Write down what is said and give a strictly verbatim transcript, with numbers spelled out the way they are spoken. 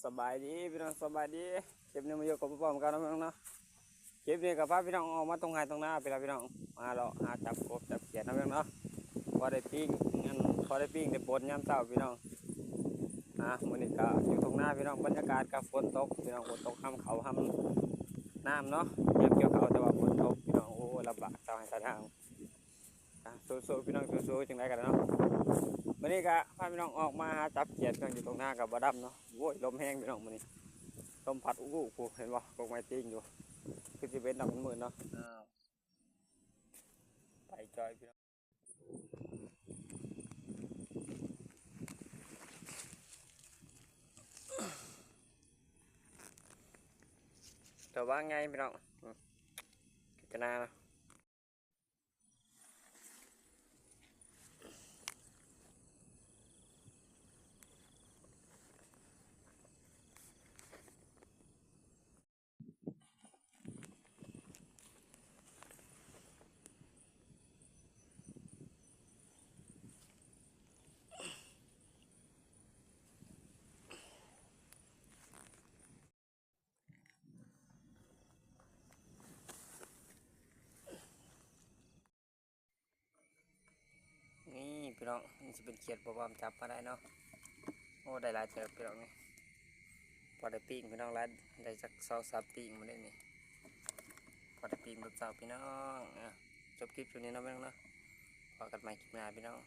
สบายดีพี่น้อง สบายดี คลิปนี้มาอยู่กับป้อมกันนะพี่น้องเนาะ คลิปนี้ก็พาพี่น้องออกมาตรงไห้ตรงนาพี่ละพี่น้อง มาเลาะหาจับกบจับเขียดนะพี่น้องเนาะ พอได้ปิ้ง งั้นพอได้ปิ้งได้ปนยามเช้าพี่น้อง อ่ะมื้อนี้ก็อยู่ตรงนาพี่น้อง บรรยากาศก็ฝนตกพี่น้อง ฝนตกห้ำเขาห้ำน้ำเนาะ ยามเกี่ยวเขาแต่ว่าฝนตกพี่น้อง โอ้ ลำบากเช้าให้ตาทาง อ่ะสู้ๆพี่น้อง สู้ๆจังได๋กันเนาะ มื้อนี้ก็พาพี่น้องออกมาหาจับเขียดพี่น้อง อยู่ตรงนากับบ่ดำเนาะ โอ้ย ลมแฮงพี่น้องมื้อนี้ ลมพัดอู้อู้ เห็นบ่ กกไม้ติงอยู่ คือสิเป็นดอกมันมืดเนาะ อ้าว ไปจอยพี่น้อง ระวังไงพี่น้อง อืม พิจารณาเนาะ นี่พี่น้อง นี่สิเป็นเขียดบ่บอมจับมาได้เนาะ โอ้ ได้หลายเติบพี่น้องนี่ พอได้ปิ้งพี่น้อง หลาย ได้จักสองสามปิ้งมาได้นี่ พอได้ปิ้งตอนเช้าพี่น้อง อ่ะ จบคลิปช่วงนี้เนาะพี่น้องเนาะ พอกันใหม่คลิปหน้าพี่น้อง